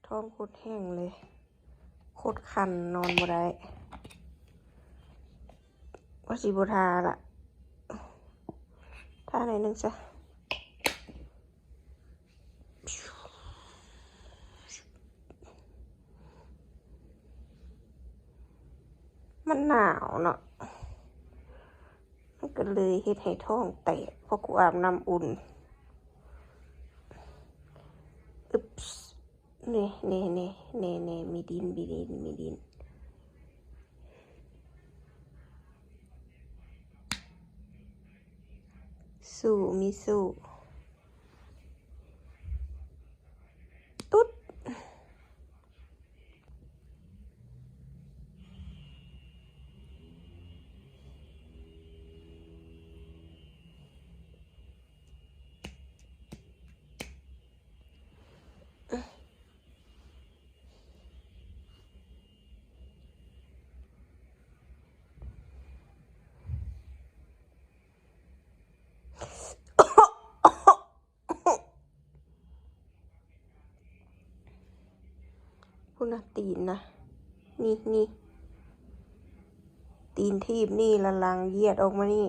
ທ້ອງໂຄດແຫ້ງເລີຍ ໂຄດຄັນ ນອນບໍ່ໄດ້ ວ່າຊິບໍ່ທາລະ ທາໜ້ອຍໜຶ່ງຊະ. ມັນໜາວເນາະ ມັນກໍເລີຍເຮັດໃຫ້ທ້ອງແຕກ ເພາະກູອາບນ້ຳອຸ່ນ. ອຶບ ນີ້ ນີ້ ມີດິນ ມີດິນ ມີດິນ ສູ້ ມີສູ້ ຕຸດ. ພຸ້ນນະ ຕີນນະ ນີ້ ນີ້ ຕີນຖີບນີ້ ລະຫຼັງຢຽດອອກມານີ້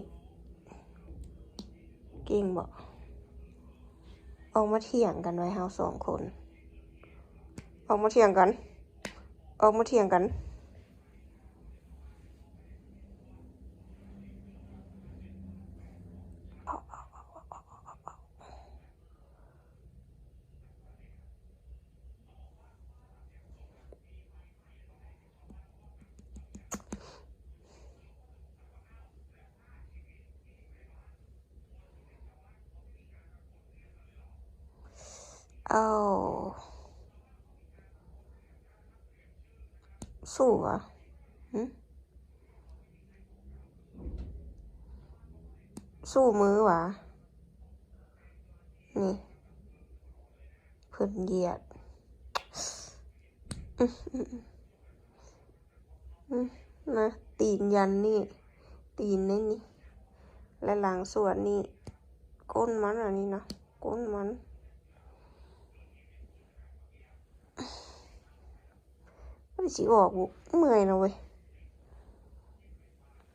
ເກັ່ງບໍ່? ອອກມາຖຽງກັນໄວ້ ເຮົາສອງຄົນ ອອກມາຖຽງກັນ ອອກມາຖຽງກັນ. ເອົາ ສູ້ຫວາ? ຫຶ? ສູ້ມືຫວາ? ນີ້ ເພິ່ນຢຽດ ອືມ ນະ ຕີນຢັນນີ້ ຕີນໃນນີ້ ແລະ ຫຼັງສວດນີ້ ກົ້ນມັນ ອັນນີ້ນະ ກົ້ນມັນ ມັນຊິອອກບໍ່? ເມື່ອຍແລ້ວເວີຍ.